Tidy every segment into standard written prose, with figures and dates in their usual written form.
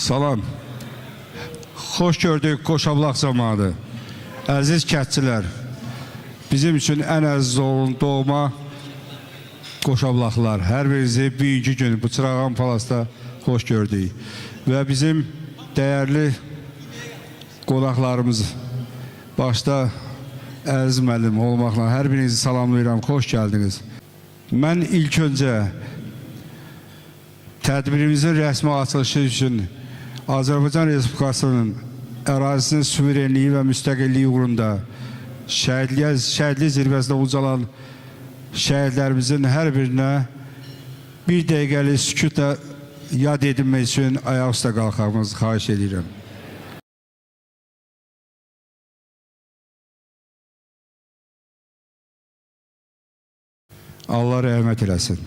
Salam. Xoş gördük Qoşablaq zamanı. Əziz kəndçilər, bizim üçün ən əziz olan doğma Qoşablaqlar. Hər birinizi bugünkü gün bu Çırağan Palasda xoş gördük. Və bizim dəyərli qonaqlarımız, başda Əziz müəllim olmaqla hər birinizi salamlayıram. Xoş gəldiniz. Mən ilk öncə tədbirimizin rəsmi açılışı üçün Azərbaycan Respublikasının ərazisinin suverenliyi və müstəqilliyi uğrunda şəhidlik zirvəsində ucalan şəhidlərimizin hər birinə bir dəqiqəlik sükutla yad edilmək üçün ayaq üstə qalxmağınızı xahiş edirəm. Allah rəhmət eləsin.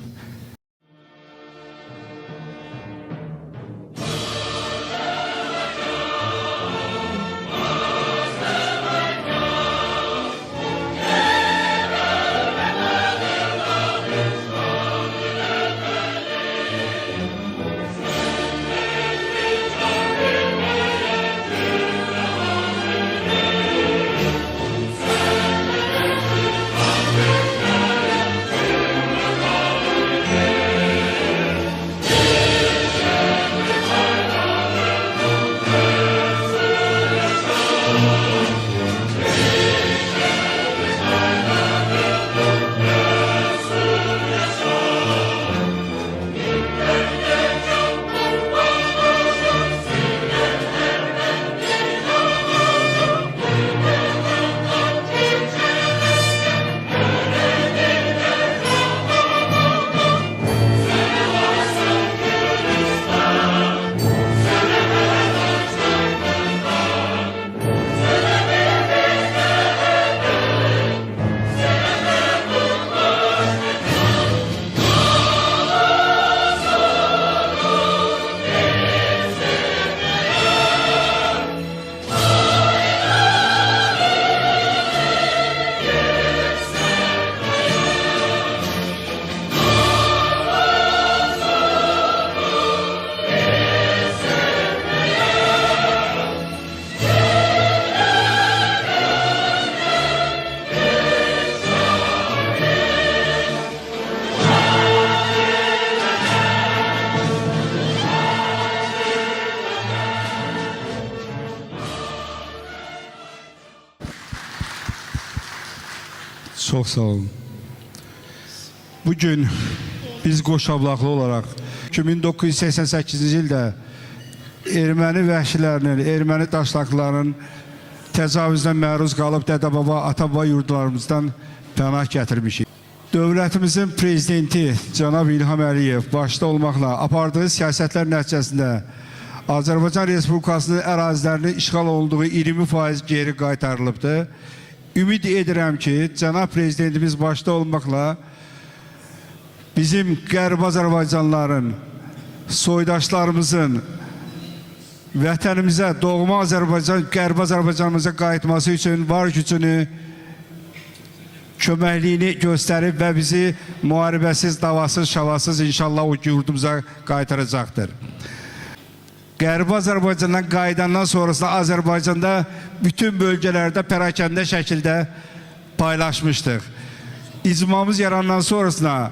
Çox sağ olun. Bugün biz Qoşablaqlı olaraq 1988-ci ildə erməni vəhşilərinin, erməni daşlaqlarının təcavüzünə məruz qalıb dədə-baba, ata-baba yurdlarımızdan pənah gətirmişik. Dövlətimizin prezidenti cənab İlham Əliyev başda olmaqla apardığı siyasətlər nəticəsində Azərbaycan Respublikasının ərazilərinin işğal olunduğu 20% geri qaytarılıbdır. Ümid edirəm ki, cənab prezidentimiz başda olmaqla bizim Qərbi Azərbaycanlıların, soydaşlarımızın vətənimizə, doğma Azərbaycan, Qərbi Azərbaycanımıza qayıtması üçün var gücünü, köməkliyini göstərib və bizi müharibəsiz, davasız, şavasız inşallah o yurdumuza qaytaracaqdır. Qərbi Azərbaycandan qayıdandan sonrasında Azərbaycanda bütün bölgələrdə pərakəndə şəkildə paylaşmışdıq. İcmamız yarandan sonrasında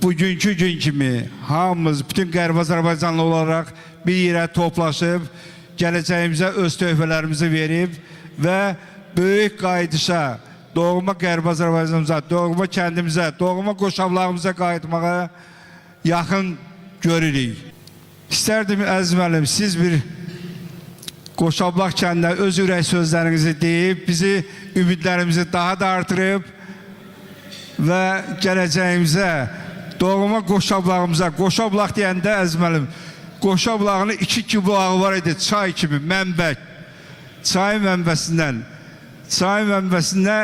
bugünkü gün kimi hamımız bütün Qərbi Azərbaycanlı olaraq bir yerə toplaşıb gələcəyimizə öz töhfələrimizi verib və böyük qayıdışa, doğma Qərbi Azərbaycanımıza, doğma kəndimizə, doğma Qoşablağımıza qayıtmağa yaxın görürük. İstərdim əziz müəllim, siz bir Qoşablaq kəndində öz ürək sözlərinizi deyib, bizi ümidlərimizi daha da artırıb və gələcəyimizə, doğma Qoşablağımıza, Qoşablaq deyəndə əziz müəllim, Qoşablağının iki bulağı var idi, çay kimi, mənbə. Çayın mənbəsindən, çayın mənbəsində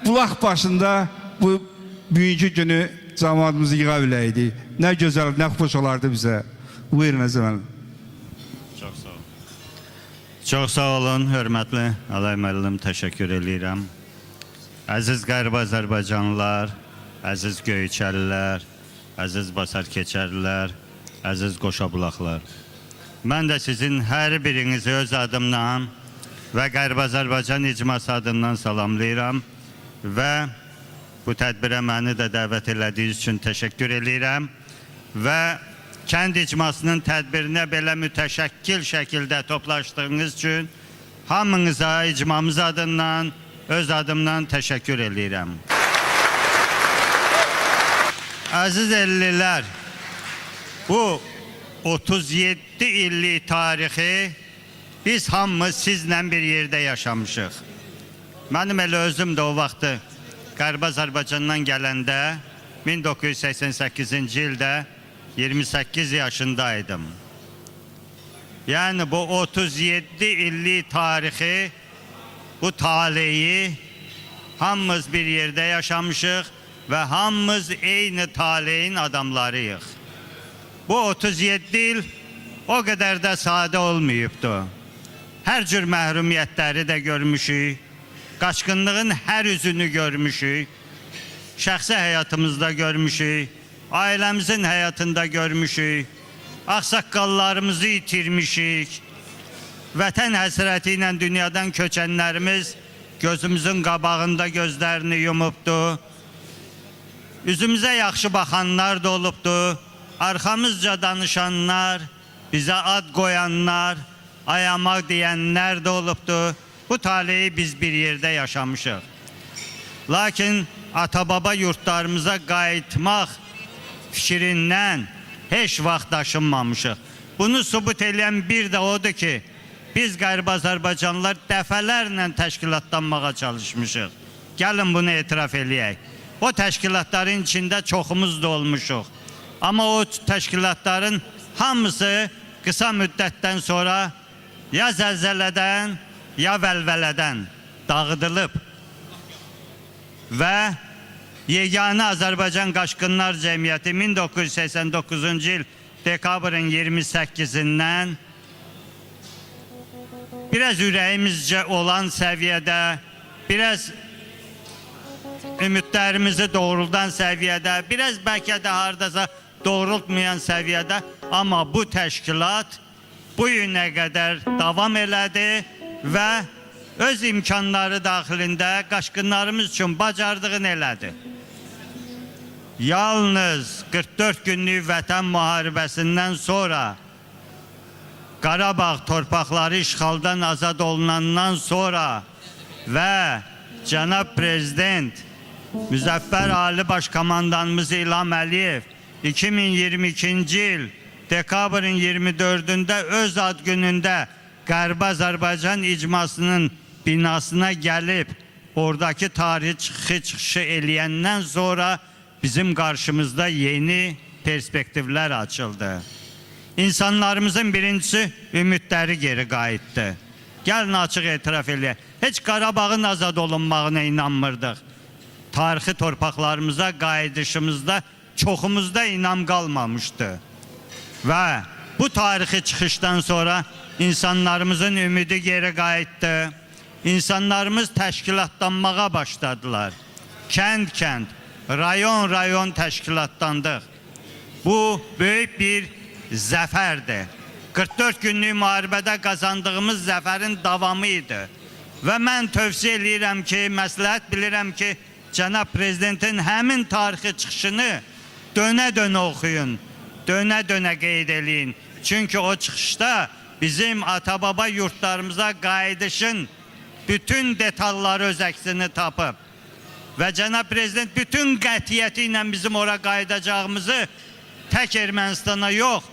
bulaq başında bu bugünkü günü cəmaatımızı yığa biləydik. Nə gözəl, nə xoş olardı bizə. Buyurun əziz müəllim. Çox sağ olun. Çox sağ olun, hörmətli Əlay müəllim, təşəkkür eləyirəm. Əziz Qərbi Azərbaycanlılar, əziz Göyçəlilər, əziz Basar keçərlilər, əziz Qoşabulaqlar. Mən də sizin hər birinizi öz adımdan və Qərbi Azərbaycan icması adından salamlayıram və bu tədbirə məni də dəvət elədiyiniz üçün təşəkkür eləyirəm və kənd icmasının tədbirinə belə mütəşəkkil şəkildə toplaşdığınız üçün hamınıza icmamız adından, öz adımdan təşəkkür eləyirəm. Əziz ellilər, bu 37 illik tarixi biz hamımız sizlə bir yerdə yaşamışıq. Mənim elə özüm də o vaxtı Qərbi Azərbaycandan gələndə 1988-ci ildə 28 yaşındaydım. Yəni bu 37 illik tarixi, bu taleyi hamımız bir yerdə yaşamışıq və hamımız eyni taleyin adamlarıyıq. Bu 37 il o qədər də sadə olmayıbdı. Hər cür məhrumiyyətləri də görmüşük, qaçqınlığın hər üzünü görmüşük, şəxsi həyatımızda görmüşük, ailəmizin həyatında görmüşük, ağsaqqallarımızı itirmişik, vətən həsrəti ilə dünyadan köçənlərimiz gözümüzün qabağında gözlərini yumubdu. Üzümüzə yaxşı baxanlar da olubdu, arxamızca danışanlar, bizə ad qoyanlar, ayamaq deyənlər də olubdu. Bu taleyi biz bir yerdə yaşamışıq. Lakin ata-baba yurtlarımıza qayıtmaq fikrindən heç vaxt daşınmamışıq. Bunu sübut eləyən bir də odur ki, biz Qərbi Azərbaycanlılar dəfələrlə təşkilatlanmağa çalışmışıq. Gəlin bunu etiraf eləyək. O təşkilatların içində çoxumuz da olmuşuq. Amma o təşkilatların hamısı qısa müddətdən sonra ya zəlzələdən, ya vəlvələdən dağıdılıb və Yeganə Azərbaycan Qaçqınlar Cəmiyyəti 1989-cu il dekabrın 28-dən biraz ürəyimizcə olan səviyyədə, biraz ümidlərimizi doğruldan səviyyədə, biraz bəlkə də hardasa doğrultmayan səviyyədə, amma bu təşkilat bu günə qədər davam elədi və öz imkanları daxilində qaçqınlarımız üçün bacardığını elədi. Yalnız 44 günlük vətən müharibəsindən sonra Qarabağ torpaqları işğaldan azad olunandan sonra və cənab prezident Müzəffər Ali Başkomandanımız İlham Əliyev 2022-ci il dekabrın 24-ündə öz ad günündə Qərbi Azərbaycan icmasının binasına gəlib oradakı tarixi çıxışı eləyəndən sonra bizim qarşımızda yeni perspektivlər açıldı. İnsanlarımızın birincisi ümidləri geri qayıtdı. Gəlin açıq etiraf eləyək. Heç Qarabağın azad olunmağına inanmırdıq. Tarixi torpaqlarımıza qayıdışımızda çoxumuzda inam qalmamışdı. Və bu tarixi çıxışdan sonra insanlarımızın ümidi geri qayıtdı. İnsanlarımız təşkilatlanmağa başladılar. Kənd-kənd, rayon-rayon təşkilatlandıq. Bu böyük bir zəfərdir. 44 günlük müharibədə qazandığımız zəfərin davamı idi. Və mən tövsiyə eləyirəm ki, məsləhət bilirəm ki, cənab prezidentin həmin tarixi çıxışını dönə-dönə oxuyun, dönə-dönə qeyd eləyin. Çünki o çıxışda bizim ata-baba yurtlarımıza qayıdışın bütün detalları öz əksini tapıb. Və cənab prezident bütün qətiyyəti ilə bizim ora qayıdacağımızı tək Ermənistana yox,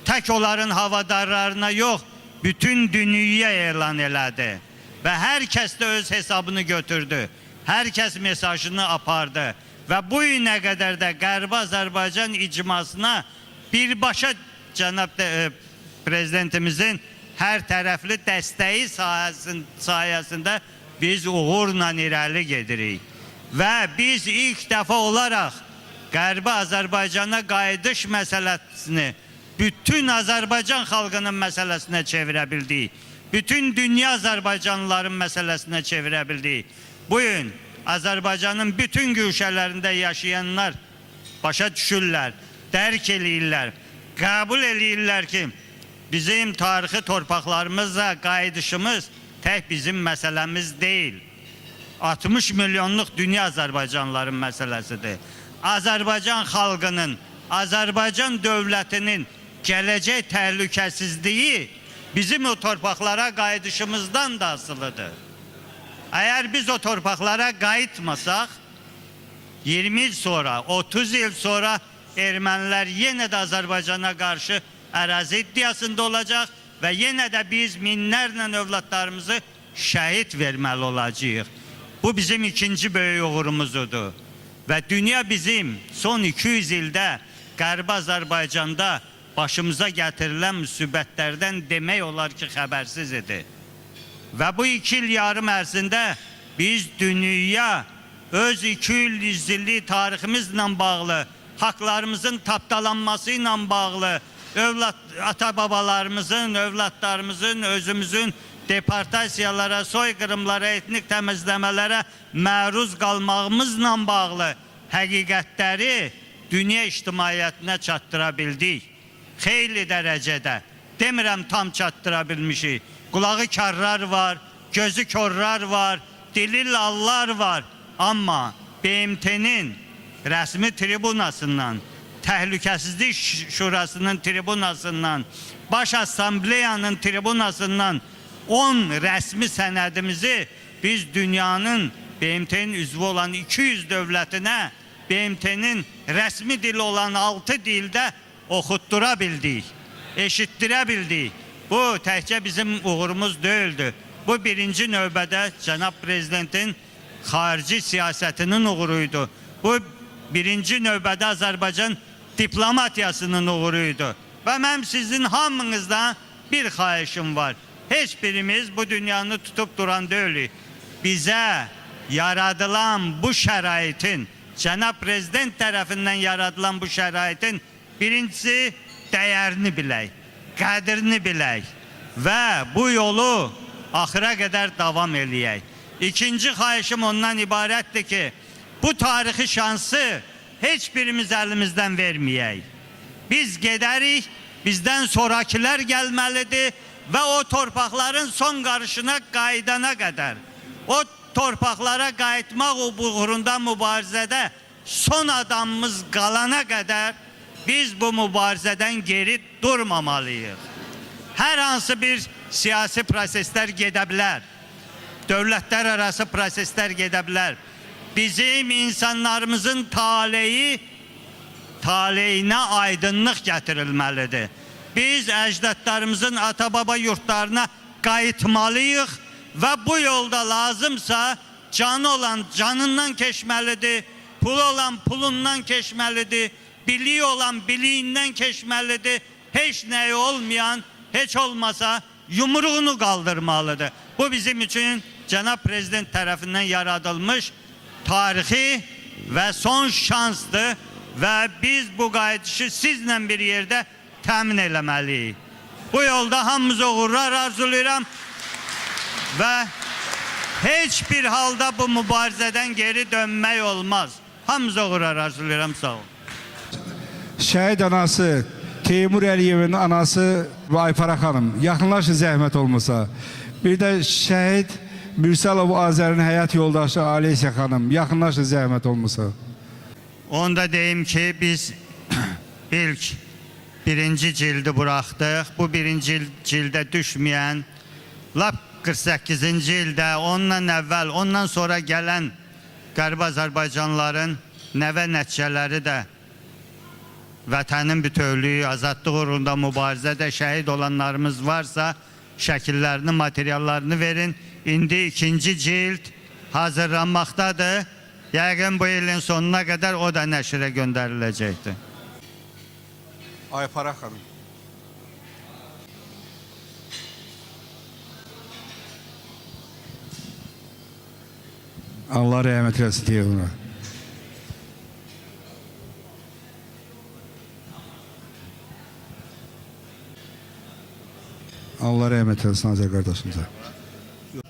tək onların havadarlarına yox, bütün dünyaya elan elədi. Və hər kəs də öz hesabını götürdü. Hər kəs mesajını apardı. Və bu günə qədər də Qərbi Azərbaycan icmasına birbaşa cənab prezidentimizin hər tərəfli dəstəyi sayəsində biz uğurla irəli gedirik. Və biz ilk dəfə olaraq Qərbi Azərbaycana qayıdış məsələsini bütün Azərbaycan xalqının məsələsinə çevirə bildik. Bütün dünya Azərbaycanlıların məsələsinə çevirə bildik. Bugün Azərbaycanın bütün güşələrində yaşayanlar başa düşürlər, dərk eləyirlər, qəbul eləyirlər ki, Bizim tarixi torpaqlarımıza qayıdışımız tək bizim məsələmiz deyil. 60 milyonluq dünya Azərbaycanlıların məsələsidir. Azərbaycan xalqının, Azərbaycan dövlətinin gələcək təhlükəsizliyi bizim o torpaqlara qayıdışımızdan da asılıdır. Əgər biz o torpaqlara qayıtmasaq, 20 il sonra, 30 il sonra ermənilər yenə də Azərbaycana qarşı ərazi iddiasında olacaq və yenə də biz minlərlə övladlarımızı şəhid verməli olacağıq. Bu bizim ikinci böyük uğurumuzdur. Və dünya bizim son 200 ildə Qərbi Azərbaycanda başımıza gətirilən müsibətlərdən demək olar ki, xəbərsiz idi. Və bu 2 il yarım ərzində biz dünya öz 200 illik tariximizlə bağlı, haqlarımızın tapdalanması ilə bağlı, ata-babalarımızın, övladlarımızın, özümüzün deportasiyalara, soyqırımlara, etnik təmizləmələrə məruz qalmağımızla bağlı həqiqətləri dünya ictimaiyyətinə çatdıra bildik. Xeyli dərəcədə. Demirəm tam çatdıra bilmişik. Qulağı karlar var, gözü korlar var, dili lallar var. Amma BMT-nin rəsmi tribunasından, Təhlükəsizlik Şurasının tribunasından, Baş Assambleyanın tribunasından 10 rəsmi sənədimizi biz dünyanın BMT-nin üzvü olan 200 dövlətinə BMT-nin rəsmi dili olan 6 dildə oxutdura bildik, eşitdirə bildik. Bu təkcə bizim uğurumuz deyildi. Bu birinci növbədə cənab prezidentin xarici siyasətinin uğuruydu. Bu birinci növbədə Azərbaycan diplomatiyasının uğuruydu. Və mənim sizin hamınızdan bir xahişim var. Heç birimiz bu dünyanı tutub duran deyilik. Bizə yaradılan bu şəraitin, cənab prezident tərəfindən yaradılan bu şəraitin birincisi dəyərini bilək, qədrini bilək və bu yolu axıra qədər davam eləyək. İkinci xahişim ondan ibarətdir ki, bu tarixi şansı heç birimiz əlimizdən verməyək. Biz gedərik, bizdən sonrakilər gəlməlidir və o torpaqların son qarışına qayıdana qədər, o torpaqlara qayıtmaq uğrunda mübarizədə son adamımız qalana qədər biz bu mübarizədən geri durmamalıyıq. Hər hansı bir siyasi proseslər gedə bilər. Dövlətlər arası proseslər gedə bilər. Bizim insanlarımızın taleyinə aydınlıq gətirilməlidir. Biz əcdadlarımızın ata-baba yurtlarına qayıtmalıyıq və bu yolda lazımsa canı olan canından keçməlidir, pulu olan pulundan keçməlidir, biliyi olan biliyindən keçməlidir, heç nəyi olmayan heç olmasa yumruğunu qaldırmalıdır. Bu bizim üçün cənab prezident tərəfindən yaradılmış tarixi və son şansdır və biz bu qayıdışı sizlə bir yerdə təmin eləməliyik. Bu yolda hamımıza uğurlar arzulayıram və heç bir halda bu mübarizədən geri dönmək olmaz. Hamımıza uğurlar arzulayıram. Sağ olun. Şəhid anası Teymur Əliyevin anası Aypara xanım, yaxınlaşın zəhmət olmasa. Bir də şəhid Mürsəlov Azərin həyat yoldaşı Aleysiya xanım, yaxınlaşın zəhmət olmasa. Onu da deyim ki, biz ilk birinci cildi buraxdıq. Bu birinci cildə düşməyən, lap 48-ci ildə, ondan əvvəl, ondan sonra gələn Qərbi Azərbaycanlıların nəvə nəticələri də vətənin bütövlüyü, azadlıq uğrunda mübarizədə şəhid olanlarımız varsa, şəkillərini, materiallarını verin. İndi ikinci cild hazırlanmaqdadır. Yəqin bu ilin sonuna qədər o da nəşrə göndəriləcəkdir. Aypara xanım. Allah rəhmət eləsin Teymura. Allah rəhmət eləsin Azər qardaşımıza.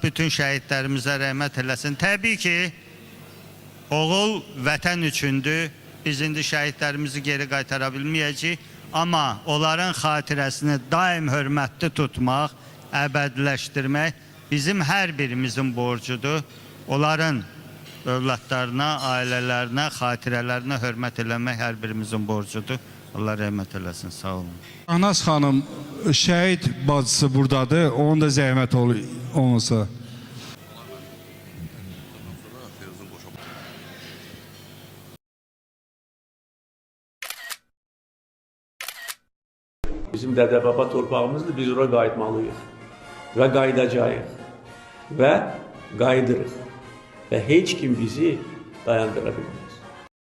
Bütün şəhidlərimizə rəhmət eləsin. Təbii ki, oğul vətən üçündür. Biz indi şəhidlərimizi geri qaytara bilməyəcəyik. Amma onların xatirəsini daim hörmətli tutmaq, əbədiləşdirmək bizim hər birimizin borcudur. Onların övladlarına, ailələrinə, xatirələrinə hörmət eləmək hər birimizin borcudur. Allah rəhmət eləsin. Sağ olun. Anas xanım şəhid bacısı buradadır. Onun da zəhmət olmasa. Bizim dədə-baba torpağımızdır, biz ora qayıtmalıyıq və qayıdacağıq və qayıdırıq və heç kim bizi dayandıra bilməz.